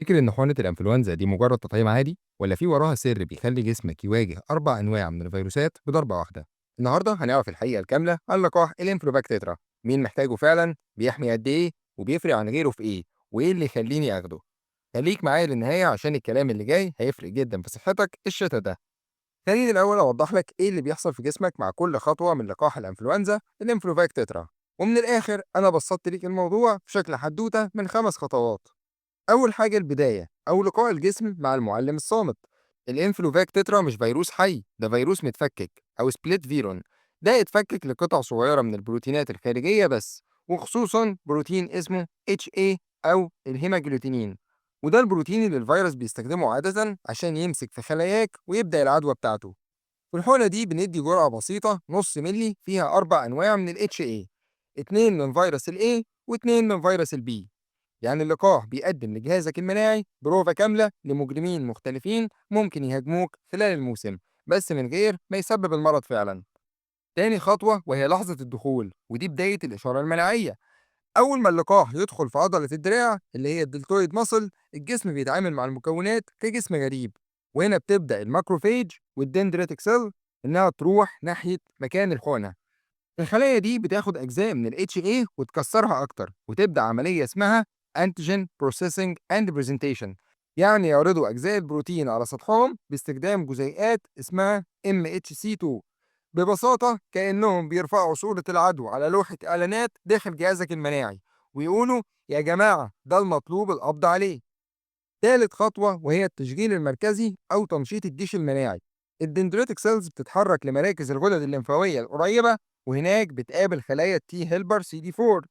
تفتكر إن حقنة الإنفلونزا دي مجرد تطعيم عادي ولا في وراها سر بيخلي جسمك يواجه 4 أنواع من الفيروسات بضربة واحدة؟ النهاردة هنعرف الحقيقة الكاملة عن لقاح الإنفلوفاك تترا، مين محتاجه فعلا، بيحمي قد إيه، وبيفرق عن غيره في إيه، وإيه اللي يخليني أخده. خليك معايا للنهاية عشان الكلام اللي جاي هيفرق جدا في صحتك الشتا ده. خليني الأول أوضح لك إيه اللي بيحصل في جسمك مع كل خطوة من لقاح الإنفلونزا الإنفلوفاك تترا. ومن الآخر أنا بسطت ليك الموضوع في شكل حدوتة من 5 خطوات. أول حاجة البداية أو لقاء الجسم مع المعلم الصامت. الإنفلوفاك تترا مش فيروس حي، ده فيروس متفكك أو split virion. ده يتفكك لقطع صغيرة من البروتينات الخارجية بس، وخصوصا بروتين اسمه HA أو الهيماجلوتينين، وده البروتين اللي الفيروس بيستخدمه عادة عشان يمسك في خلاياك ويبدأ العدوى بتاعته. في الحقنة دي بندي جرعة بسيطة نص ملي فيها 4 أنواع من ال HA، 2 من فيروس ال A و2 من فيروس ال B. يعني اللقاح بيقدم لجهازك المناعي بروفة كاملة لمجرمين مختلفين ممكن يهاجموك خلال الموسم، بس من غير ما يسبب المرض فعلا. تاني خطوة وهي لحظة الدخول، ودي بداية الإشارة المناعية. أول ما اللقاح يدخل في عضلة الدراع اللي هي ال deltoid muscle، الجسم بيتعامل مع المكونات كجسم غريب، وهنا بتبدأ ال macrophage وال dendritic cell إنها تروح ناحية مكان الحقنة. الخلايا دي بتاخد أجزاء من ال HA وتكسرها أكتر، وتبدأ عملية اسمها Antigen Processing and Presentation، يعني يعرضوا أجزاء البروتين على سطحهم باستخدام جزيئات اسمها MHC2. ببساطة كأنهم بيرفعوا صورة العدوى على لوحة إعلانات داخل جهازك المناعي ويقولوا يا جماعة ده المطلوب القبض عليه. ثالث خطوة وهي التشغيل المركزي أو تنشيط الجيش المناعي. ال dendritic cells بتتحرك لمراكز الغدد الليمفاوية القريبة، وهناك بتقابل خلايا ال T helper CD 4.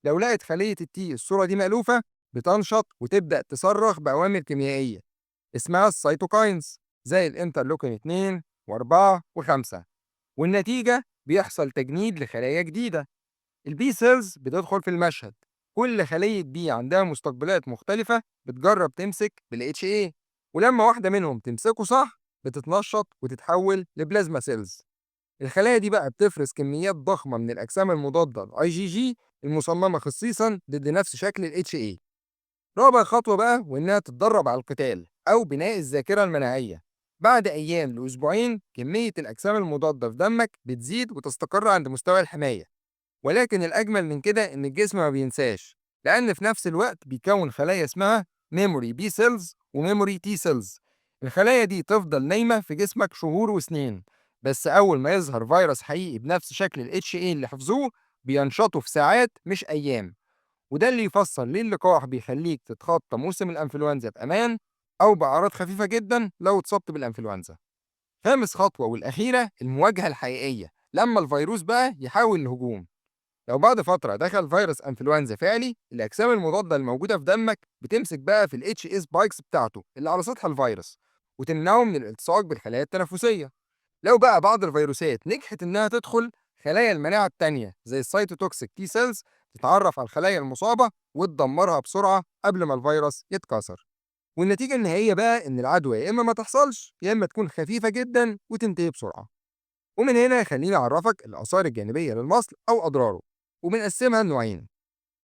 لو لقت خلية ال T الصورة دي مألوفة بتنشط وتبدأ تصرخ بأوامر كيميائية اسمها ال cytokines، زي ال interleukin 2 و4 و5، والنتيجة بيحصل تجنيد لخلايا جديدة. ال B cells بتدخل في المشهد، كل خلية B عندها مستقبلات مختلفة بتجرب تمسك بال HA، ولما واحدة منهم تمسكه صح بتتنشط وتتحول ل plasma cells. الخلايا دي بقى بتفرز كميات ضخمة من الأجسام المضادة ال IgG المصممة خصيصا ضد نفس شكل ال HA. رابع خطوة بقى وإنها تتدرب على القتال أو بناء الذاكرة المناعية. بعد أيام لأسبوعين كمية الأجسام المضادة في دمك بتزيد وتستقر عند مستوى الحماية. ولكن الأجمل من كده إن الجسم ما بينساش، لأن في نفس الوقت بيكون خلايا اسمها memory B cells و memory T cells. الخلايا دي تفضل نايمة في جسمك شهور وسنين، بس أول ما يظهر فيروس حقيقي بنفس شكل ال HA اللي حفظوه بينشطوا في ساعات مش أيام. وده اللي يفسر ليه اللقاح بيخليك تتخطى موسم الأنفلونزا بأمان أو بأعراض خفيفة جدا لو اتصبت بالأنفلونزا. خامس خطوة والأخيرة المواجهة الحقيقية، لما الفيروس بقى يحاول الهجوم. لو بعد فترة دخل فيروس أنفلونزا فعلي، الأجسام المضادة الموجودة في دمك بتمسك بقى في ال HA spikes بتاعته اللي على سطح الفيروس وتمنعه من الالتصاق بالخلايا التنفسية. لو بقى بعض الفيروسات نجحت إنها تدخل، خلايا المناعة التانية زي ال cytotoxic T cells تتعرف على الخلايا المصابة وتدمرها بسرعة قبل ما الفيروس يتكاثر. والنتيجة النهائية بقى إن العدوى يا إما ما تحصلش يا إما تكون خفيفة جدا وتنتهي بسرعة. ومن هنا خليني أعرفك الآثار الجانبية للمصل أو أضراره، وبنقسمها لنوعين.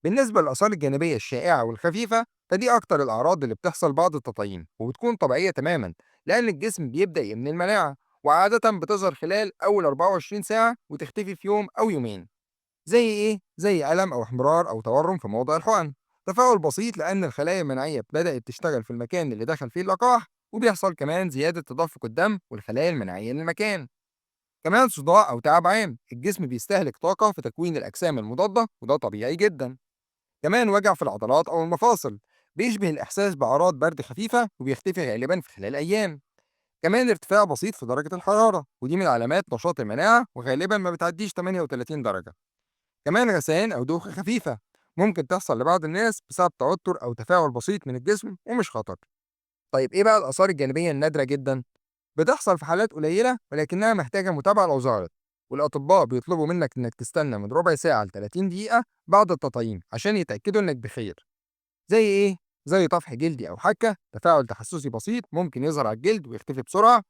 بالنسبة للآثار الجانبية الشائعة والخفيفة فدي أكتر الأعراض اللي بتحصل بعد التطعيم وبتكون طبيعية تماما، لأن الجسم بيبدأ يبني المناعة، وعادة بتظهر خلال أول 24 ساعة وتختفي في يوم أو يومين. زي إيه؟ زي ألم أو احمرار أو تورم في موضع الحقن، تفاعل بسيط لأن الخلايا المناعية بدأت تشتغل في المكان اللي دخل فيه اللقاح، وبيحصل كمان زيادة تدفق الدم والخلايا المناعية للمكان. كمان صداع أو تعب عام، الجسم بيستهلك طاقة في تكوين الأجسام المضادة وده طبيعي جدا. كمان وجع في العضلات أو المفاصل، بيشبه الإحساس بأعراض برد خفيفة وبيختفي غالبا في خلال أيام. كمان ارتفاع بسيط في درجة الحرارة، ودي من علامات نشاط المناعة وغالبا ما بتعديش 38 درجة. كمان غثيان أو دوخة خفيفة ممكن تحصل لبعض الناس بسبب توتر أو تفاعل بسيط من الجسم ومش خطر. طيب إيه بقى الآثار الجانبية النادرة جدا؟ بتحصل في حالات قليلة ولكنها محتاجة متابعة لو ظهرت، والأطباء بيطلبوا منك إنك تستنى من ربع ساعة ل 30 دقيقة بعد التطعيم عشان يتأكدوا إنك بخير. زي إيه؟ زي طفح جلدي أو حكة، تفاعل تحسسي بسيط ممكن يظهر على الجلد ويختفي بسرعة،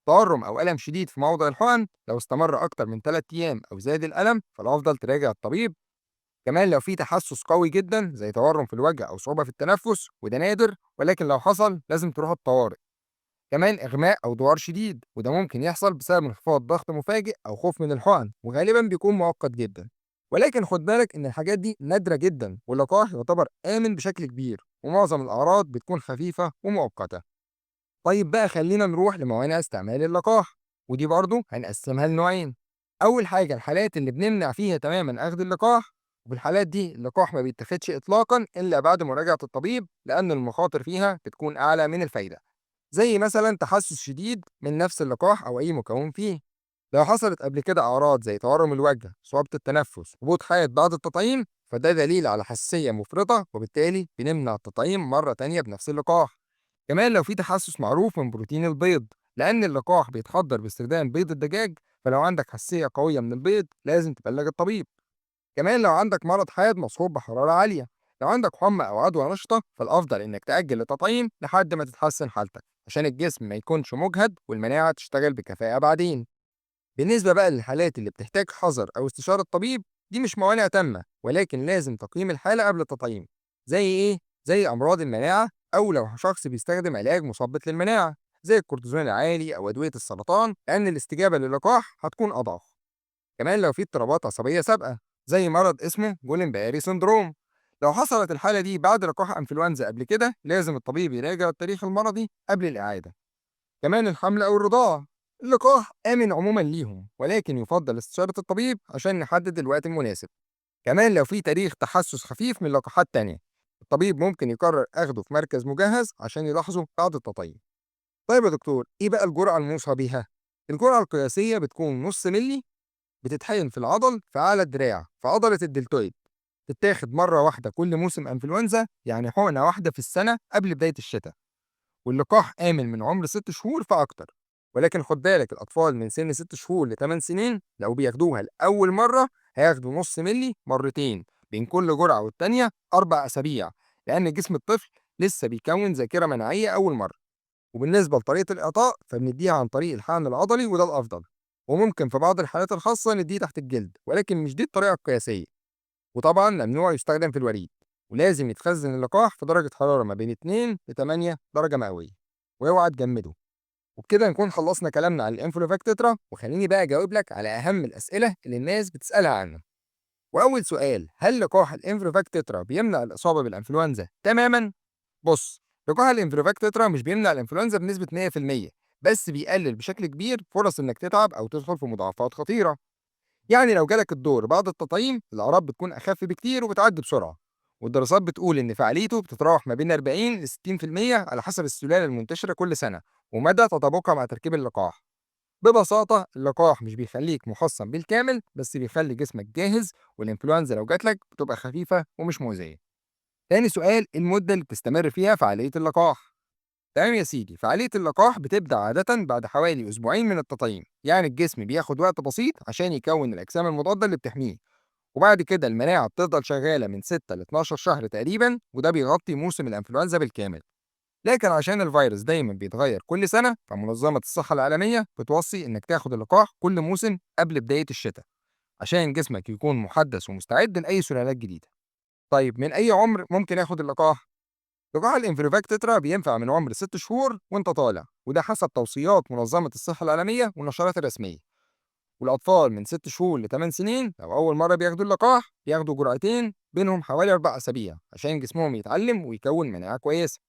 تورم أو ألم شديد في موضع الحقن لو استمر أكتر من 3 أيام أو زاد الألم فالأفضل تراجع الطبيب. كمان لو في تحسس قوي جدا زي تورم في الوجه أو صعوبة في التنفس، وده نادر ولكن لو حصل لازم تروح الطوارئ. كمان إغماء أو دوار شديد، وده ممكن يحصل بسبب انخفاض ضغط مفاجئ أو خوف من الحقن، وغالبا بيكون مؤقت جدا. ولكن خد بالك إن الحاجات دي نادرة جدا، واللقاح يعتبر آمن بشكل كبير، ومعظم الأعراض بتكون خفيفة ومؤقتة. طيب بقى خلينا نروح لموانع استعمال اللقاح، ودي برضو هنقسمها لنوعين. أول حاجة الحالات اللي بنمنع فيها تماما أخذ اللقاح، وفي الحالات دي اللقاح ما بيتاخدش إطلاقا إلا بعد مراجعة الطبيب، لأن المخاطر فيها بتكون أعلى من الفايدة، زي مثلا تحسس شديد من نفس اللقاح أو أي مكون فيه. لو حصلت قبل كده أعراض زي تورم الوجه، صعوبة التنفس، هبوط حاد بعد التطعيم، فده دليل على حساسية مفرطة، وبالتالي بنمنع التطعيم مرة تانية بنفس اللقاح. كمان لو في تحسس معروف من بروتين البيض، لأن اللقاح بيتحضر باستخدام بيض الدجاج، فلو عندك حساسية قوية من البيض لازم تبلغ الطبيب. كمان لو عندك مرض حاد مصحوب بحرارة عالية، لو عندك حمى أو عدوى نشطة، فالأفضل إنك تأجل التطعيم لحد ما تتحسن حالتك، عشان الجسم ما يكونش مجهد والمناعة تشتغل بكفاءة بعدين. بالنسبة بقى للحالات اللي بتحتاج حذر أو استشارة طبيب، دي مش موانع تامة، ولكن لازم تقييم الحالة قبل التطعيم. زي إيه؟ زي أمراض المناعة، أو لو شخص بيستخدم علاج مثبط للمناعة زي الكورتيزون العالي أو أدوية السرطان، لأن الاستجابة للقاح هتكون أضعف. كمان لو في اضطرابات عصبية سابقة زي مرض اسمه Guillain-Barré syndrome، لو حصلت الحالة دي بعد لقاح أنفلونزا قبل كده لازم الطبيب يراجع التاريخ المرضي قبل الإعادة. كمان الحمل أو الرضاعة، اللقاح آمن عموما ليهم، ولكن يفضل استشارة الطبيب عشان نحدد الوقت المناسب. كمان لو في تاريخ تحسس خفيف من لقاحات تانية، الطبيب ممكن يقرر أخده في مركز مجهز عشان يلاحظه بعد التطعيم. طيب يا دكتور، إيه بقى الجرعة الموصى بيها؟ الجرعة القياسية بتكون نص ملي، بتتحقن في العضل في أعلى الدراع في عضلة ال deltoid، تتاخد مرة واحدة كل موسم أنفلونزا، يعني حقنة واحدة في السنة قبل بداية الشتاء. واللقاح آمن من عمر 6 شهور فأكتر، ولكن خد بالك الأطفال من سن 6 شهور ل 8 سنين لو بياخدوها لأول مرة هياخدوا نص ملي مرتين بين كل جرعة والتانية 4 أسابيع، لأن جسم الطفل لسه بيكون ذاكرة مناعية أول مرة. وبالنسبة لطريقة الإعطاء فبنديها عن طريق الحقن العضلي، وده الأفضل، وممكن في بعض الحالات الخاصة نديه تحت الجلد، ولكن مش دي الطريقة القياسية. وطبعا ممنوع يستخدم في الوريد، ولازم يتخزن اللقاح في درجة حرارة ما بين 2 ل 8 درجة مئوية، واوعى تجمده. وبكده نكون خلصنا كلامنا عن ال Influvac Tetra، وخليني بقى أجاوب لك على أهم الأسئلة اللي الناس بتسألها عنه. وأول سؤال، هل لقاح ال Influvac Tetra بيمنع الإصابة بالإنفلونزا تماما؟ بص، لقاح ال Influvac Tetra مش بيمنع الإنفلونزا بنسبة 100%، بس بيقلل بشكل كبير فرص إنك تتعب أو تدخل في مضاعفات خطيرة. يعني لو جالك الدور بعد التطعيم الأعراض بتكون أخف بكتير وبتعدي بسرعة. والدراسات بتقول إن فعاليته بتتراوح ما بين 40 ل 60% على حسب السلالة المنتشرة كل سنة ومدى تطابقها مع تركيب اللقاح. ببساطة اللقاح مش بيخليك محصن بالكامل، بس بيخلي جسمك جاهز، والإنفلونزا لو جاتلك بتبقى خفيفة ومش مؤذية. تاني سؤال، المدة اللي بتستمر فيها فعالية اللقاح؟ تمام يا سيدي، فعالية اللقاح بتبدأ عادة بعد حوالي أسبوعين من التطعيم، يعني الجسم بياخد وقت بسيط عشان يكون الأجسام المضادة اللي بتحميه، وبعد كده المناعة بتفضل شغالة من 6 ل 12 شهر تقريبا، وده بيغطي موسم الإنفلونزا بالكامل. لكن عشان الفيروس دايما بيتغير كل سنة، فمنظمة الصحة العالمية بتوصي إنك تاخد اللقاح كل موسم قبل بداية الشتاء عشان جسمك يكون محدث ومستعد لأي سلالات جديدة. طيب من أي عمر ممكن آخد اللقاح؟ لقاح ال Influvac Tetra بينفع من عمر 6 شهور وانت طالع، وده حسب توصيات منظمة الصحة العالمية والنشرات الرسمية. والأطفال من 6 شهور ل 8 سنين لو أول مرة بياخدوا اللقاح بياخدوا جرعتين بينهم حوالي 4 أسابيع عشان جسمهم يتعلم ويكون مناعة كويسة.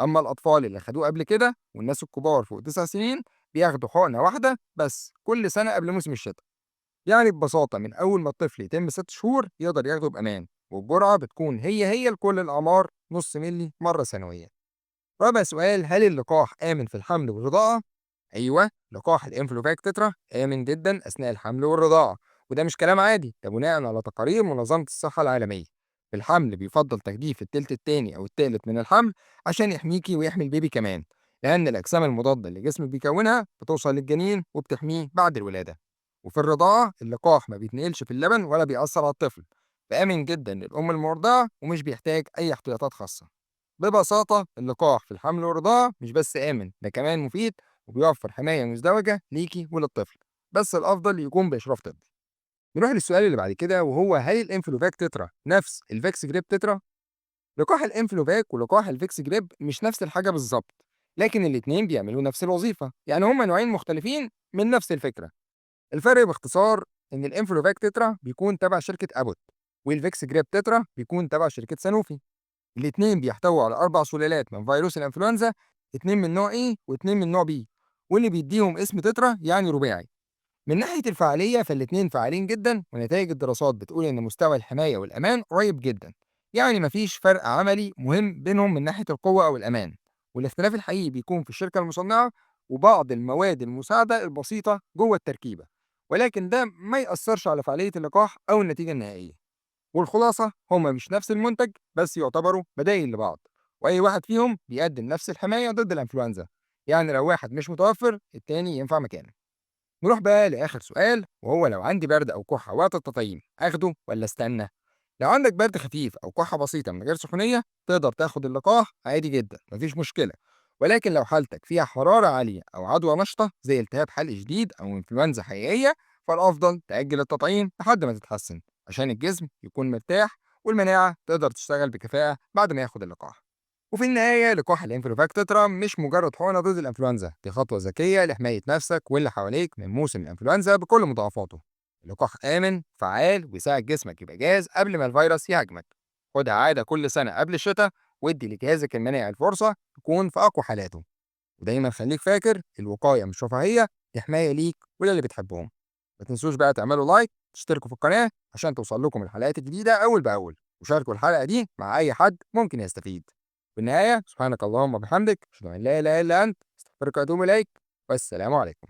أما الأطفال اللي خدوه قبل كده والناس الكبار فوق 9 سنين بياخدوا حقنة واحدة بس كل سنة قبل موسم الشتاء. يعني ببساطة من أول ما الطفل يتم 6 شهور يقدر ياخده بأمان، والجرعة بتكون هي هي لكل الأعمار، نص ملي مرة سنويا. رابع سؤال، هل اللقاح آمن في الحمل والرضاعة؟ أيوه، لقاح ال Influvac Tetra آمن جدا أثناء الحمل والرضاعة، وده مش كلام عادي، ده بناء على تقارير منظمة الصحة العالمية. في الحمل بيفضل تاخديه في التلت التاني أو التالت من الحمل عشان يحميكي ويحمي البيبي كمان، لأن الأجسام المضادة اللي جسمك بيكونها بتوصل للجنين وبتحميه بعد الولادة. وفي الرضاعة اللقاح ما بيتنقلش في اللبن ولا بيأثر على الطفل، فآمن جدا للأم المرضعة ومش بيحتاج أي احتياطات خاصة. ببساطة اللقاح في الحمل والرضاعة مش بس آمن، ده كمان مفيد وبيوفر حماية مزدوجة ليكي وللطفل، بس الأفضل يكون بإشراف طبي. نروح للسؤال اللي بعد كده، وهو هل الإنفلوفاك تترا نفس الفاكس جريب تترا؟ لقاح الإنفلوفاك ولقاح الفيكس جريب مش نفس الحاجة بالظبط، لكن الاتنين بيعملوا نفس الوظيفة، يعني هما نوعين مختلفين من نفس الفكرة. الفرق باختصار إن الإنفلوفاك تترا بيكون تبع شركة أبوت، والفيكس جريب تترا بيكون تبع شركة سانوفي. الاتنين بيحتووا على 4 سلالات من فيروس الإنفلونزا، 2 من نوع A و2 من نوع B، واللي بيديهم اسم tetra يعني رباعي. من ناحية الفعالية فالاتنين فعالين جدا، ونتائج الدراسات بتقول إن مستوى الحماية والأمان قريب جدا، يعني مفيش فرق عملي مهم بينهم من ناحية القوة أو الأمان. والاختلاف الحقيقي بيكون في الشركة المصنعة وبعض المواد المساعدة البسيطة جوه التركيبة، ولكن ده ما يأثرش على فعالية اللقاح أو النتيجة النهائية. والخلاصة هما مش نفس المنتج، بس يعتبروا بدايل لبعض، وأي واحد فيهم بيقدم نفس الحماية ضد الإنفلونزا، يعني لو واحد مش متوفر التاني ينفع مكانه. نروح بقى لآخر سؤال، وهو لو عندي برد أو كحة وقت التطعيم أخده ولا استنى؟ لو عندك برد خفيف أو كحة بسيطة من غير سخونية تقدر تاخد اللقاح عادي جدا، مفيش مشكلة. ولكن لو حالتك فيها حرارة عالية أو عدوى نشطة زي التهاب حلق شديد أو إنفلونزا حقيقية، فالأفضل تأجل التطعيم لحد ما تتحسن، عشان الجسم يكون مرتاح والمناعة تقدر تشتغل بكفاءة بعد ما ياخد اللقاح. وفي النهاية لقاح الإنفلوفاك تترا مش مجرد حقنة ضد الإنفلونزا، دي خطوة ذكية لحماية نفسك واللي حواليك من موسم الإنفلونزا بكل مضاعفاته. اللقاح آمن، فعال، ويساعد جسمك يبقى جاهز قبل ما الفيروس يهاجمك. خدها عادة كل سنة قبل الشتاء، وادي لجهازك المناعي الفرصة يكون في أقوى حالاته. ودايما خليك فاكر، الوقاية مش رفاهية، دي حماية ليك وللي بتحبهم. ما تنسوش بقى تعملوا like، تشتركوا في القناة عشان توصل لكم الحلقات الجديدة أول بأول، وشاركوا الحلقة دي مع أي حد ممكن يستفيد. في النهاية سبحانك اللهم وبحمدك، أشهد أن لا إله إلا أنت، أستغفرك وأتوب إليك، والسلام عليكم.